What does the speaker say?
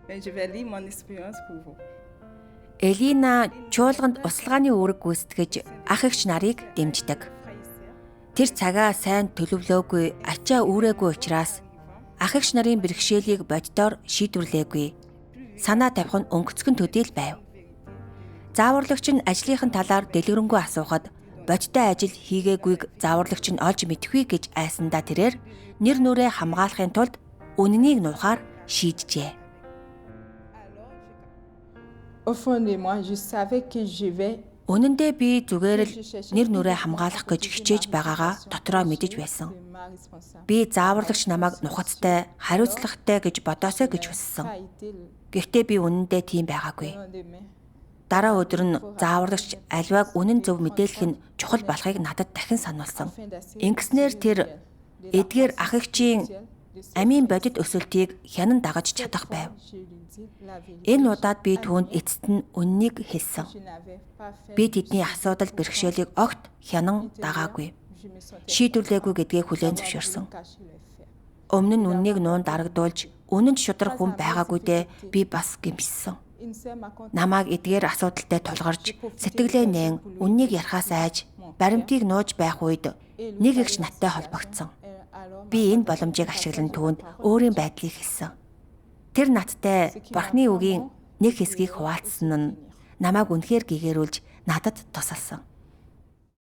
Mais je vais lire mon expérience pour vous. Элина чуулганд услгааны үүрэг гүйцэтгэж ах эгч нарыг дэмждэг. Тэр цагаа сайн төлөвлөөгүй, ачаа үүрээгүй учраас ах эгч нарын бэрхшээлийг боддоор шийдвэрлээгүй. Санаа тавих нь өнгөцгөн төдийл байв. Зааварлагч нь ажлынхын талаар дэлгэрэнгүй асуухад бодтой ажил хийгээгүйг зааварлагч нь олж мэдэхгүй гэж айсандаа тэрээр нэр нүрээ хамгаалахын тулд үнэнийг нуухаар шийджээ. Au fond de moi, je savais que je vais Үнэн дээр би зүгээр л нэр нүрээ хамгаалах гэж хичээж байгаагаа дотроо мэдэж байсан. Би зааварлагч намайг нухацтай, хариуцлагатай гэж бодоосой гэж хүссэн. Гэхдээ би үнэндээ тийм байгаагүй. Дараа өдөр нь зааварлагч аливааг үнэн зөв мэдээлэх нь чухал болохыг надад дахин сануулсан. Ингэснээр тэр эдгээр ах эгчийн амийн бодит өсөлтийг хянан дагаж чадах байв. Энэ удаад би түүнд эцэст нь үнэнийг хэлсэн. Би тэдний асуудал бэрхшээлийг огт хянан дагаагүй. Шийдвэрлээгүй гэдгээ хүлээн зөвшөөрсөн. Өмнө нь үнэнийг нуун дарагдуулж, үнэнд шударга хүн байгаагүй дээ би бас гэмшсэн. Намайг эдгээр асуудалтай тулгарч, сэтгэлээ нээн үнэнийг ярихаас айж, баримтыг нууж байх үед нэг эгч надтай холбогдсон. Би энэ боломжийг ашиглан түүнд өөрийн байдлыг хэлсэн. Тэр надтай Бурхны үгийн нэг хэсгийг хуваалцсан нь намайг үнэхээр гэгээрүүлж надад тусалсан.